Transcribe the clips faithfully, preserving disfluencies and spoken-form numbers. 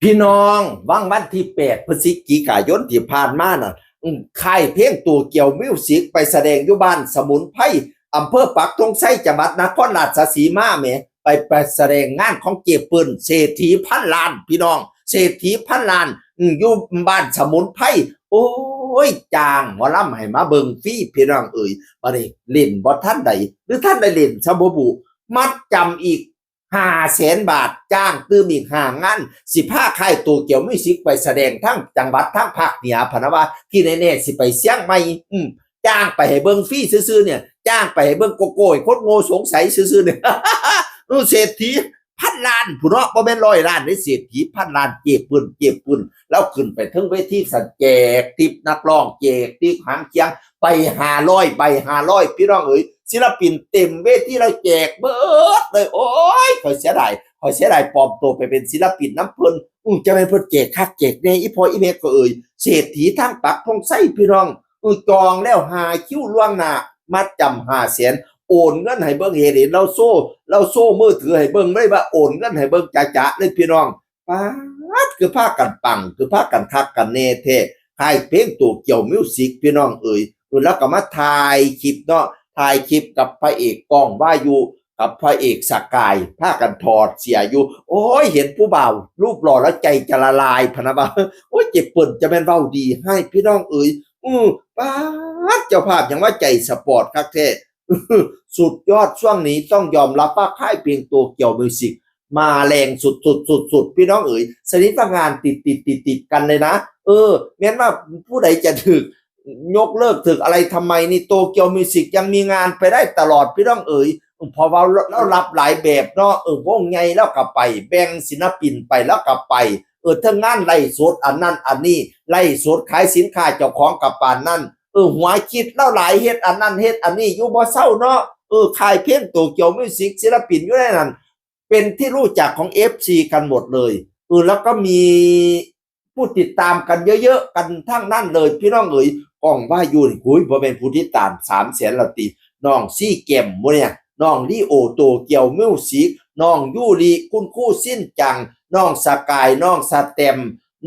พี่น้อง วังวันที่แปดพฤศจิกายนที่ผ่านมาน่ะ อืม ค่ายเพลงโตเกียวมิวสิกไปแสดงอยู่บ้านสมุนไพร อำเภอปักธงชัย จังหวัดนครราชสีมาแหม ไป ไปแสดงงานของเจ๊ปื้น เศรษฐีพันล้าน พี่น้อง เศรษฐีพันล้าน อืม อยู่บ้านสมุนไพร โอ้ย จ้างหมอลำให้มาเบิ่งฟรี พี่น้องเอ๋ย บัดนี้เล่นบ่ทันใด หรือทันได้เล่นซะบ่บุ มัดจำอีก ห้าแสนบาท จ้างตื่มอีกห้างาน สิพาค่ายโตเกียวมิวสิกไปแสดงทั้งจังหวัดทั้งภาคเหนือ พะนะว่า ที่แน่ๆ สิไปเชียงใหม่ อืม จ้างไปให้เบิ่งฟรีซื่อๆ เนี่ย จ้างไปให้เบิ่งโกโก้ ให้คนโง่สงสัยซื่อๆ เนี่ย เออ เศรษฐีพันล้านพุ้นเนาะ บ่แม่นร้อยล้านเด้ เศรษฐีพันล้าน เจ๊ปื้น เจ๊ปื้น ลาวขึ้นไปเทิงเวทีสั่น แจกทิปนักร้อง แจกทิปหางเคียง ใบห้าร้อย ใบห้าร้อย พี่น้องเอ๋ย ศิลปินเต็มเวทีเลย แจกเบิดเลย โอ้ย ข้อยเสียดาย ข้อยเสียดายปลอมตัวไปเป็นศิลปินนำเพิ่น อือ จะแม่นเพิ่นแจกคักแจกแน่ อีพ่ออีแม่ก็เอ่ย เศรษฐีทางปักธงชัย พี่น้อง อือ จองแล้วห้าคิวล่วงหน้า มัดจำห้าแสน โอนเงินให้เบิ่ง เห็น เห็นลาวโชว์ ลาวโชว์มือถือให้เบิ่งเลยว่าโอนเงินให้เบิ่งจ๊ะๆ เลยพี่น้อง ป๊าด คือพากันปัง คือพากันคักกันแน่แท้ ค่ายเพลงโตเกียวมิวสิก พี่น้องเอ๋ย เออ แล้วก็มาถ่ายคลิปเนาะ ถ่ายคลิปกับพระเอกก้องวายุ กับพระเอกสกาย พากันถอดเสื้ออยู่ โอ้ย เห็นผู้บ่าวรูปหล่อแล้วใจจะละลาย พะนะว่า โอ้ย เจ๊ปื้นจะแม่นเว้าดีให้ พี่น้องเอ๋ย อือ ป๊าด เจ้าภาพยังว่าใจสปอร์ตคักแท้ สุดยอด ช่วงนี้ต้องยอมรับว่าค่ายเพลงโตเกียวมิวสิก มาแรงสุดๆๆๆ พี่น้องเอ๋ย สนิทว่างานติดๆๆๆ กันเลยนะ เออ แม่นว่าผู้ใดจะถืกยกเลิกถืกอะไรทำไมนี่ โตเกียวมิวสิกยังมีงานไปได้ตลอด พี่น้องเอ๋ย เพราะว่าลาวรับหลายแบบเนาะ เออ วงใหญ่ลาวก็ไป แบ่งศิลปินไปลาวก็ไป เออ เทิงงานไลฟ์สดอันนั้นอันนี้ ไลฟ์สดขายสินค้าเจ้าของก็ปานนั้น เออ หัวคิดลาวหลาย เฮ็ดอันนั้นเฮ็ดอันนี้อยู่บ่เซาเนาะ เออ ค่ายเพลงโตเกียวมิวสิก ศิลปินอยู่ในนั้น เป็นที่รู้จักของเอฟซีกันหมดเลย เออ แล้วก็มีผู้ติดตามกันเยอะๆ กันทั้งนั้นเลย พี่น้องเอ๋ย ก้องวายุนี่ หุย บ่แม่นผู้ติดตามสามแสนแล้วติ น้องซีแกมหมู่เนี่ย น้องลีโอโตเกียวมิวสิก น้องยูริ คุณครูซินจัง น้องสกาย น้องสแตม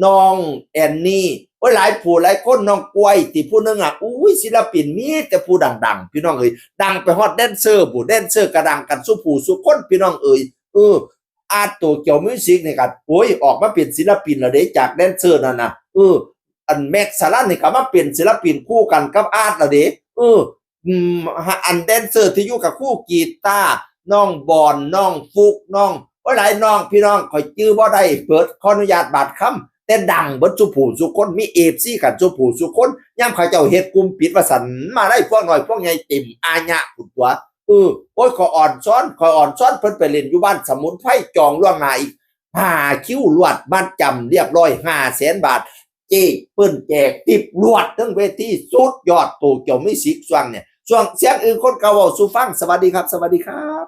น้องแอนนี่ โอ้ย หลายผู้หลายคน น้องกล้วยติผู้หนึ่งอะ อุ้ย ศิลปินมีแต่ผู้ดังๆ พี่น้องเอ๋ย ดังไปฮอดแดนเซอร์พุ้น แดนเซอร์ก็ดังกันซุผู้ซุคน พี่น้องเอ๋ย เออ อาร์ตโตเกียวมิวสิกนี่ก็ โอ้ย ออกมาเป็นศิลปินแล้วเด้ จากแดนเซอร์นั่นน่ะ เออ อันแม็กซ์สารันนี่ก็มาเป็นศิลปินคู่กันกับอาร์ตแล้วเด้ เออ อืม อันแดนเซอร์ที่อยู่กับครูกีตาร์ น้องบอน น้องฟุก น้อง โอ้ย หลายน้อง พี่น้อง ข้อยจื่อบ่ได้เบิด ขออนุญาตบาดคำ แต่ดังเบิดซุผู้ซุคน มีเอฟซีกันซุผู้ซุคน ยามเขาเจ้าเฮ็ดกลุ่มปิดว่าซั่น มาได้พวกน้อยพวกใหญ่เต็มอาญะพุ้นตั๊ว เออ โอ้ย ข้อยอ่อนซ้อน ข้อยอ่อนซ้อนเพิ่นไปเล่นอยู่บ้านสมุนไพร จองล่วงหน้าอีกห้าคิวลวด มัดจำเรียบร้อยห้าแสนบาท เจ๊ปื้นแจกทิปลวดเทิงเวที สุดยอด โตเกียวมิวสิก ช่วงเนี่ย ช่วงเสียงอื่นคนเก่าเว้าสู่ฟัง สวัสดีครับ สวัสดีครับ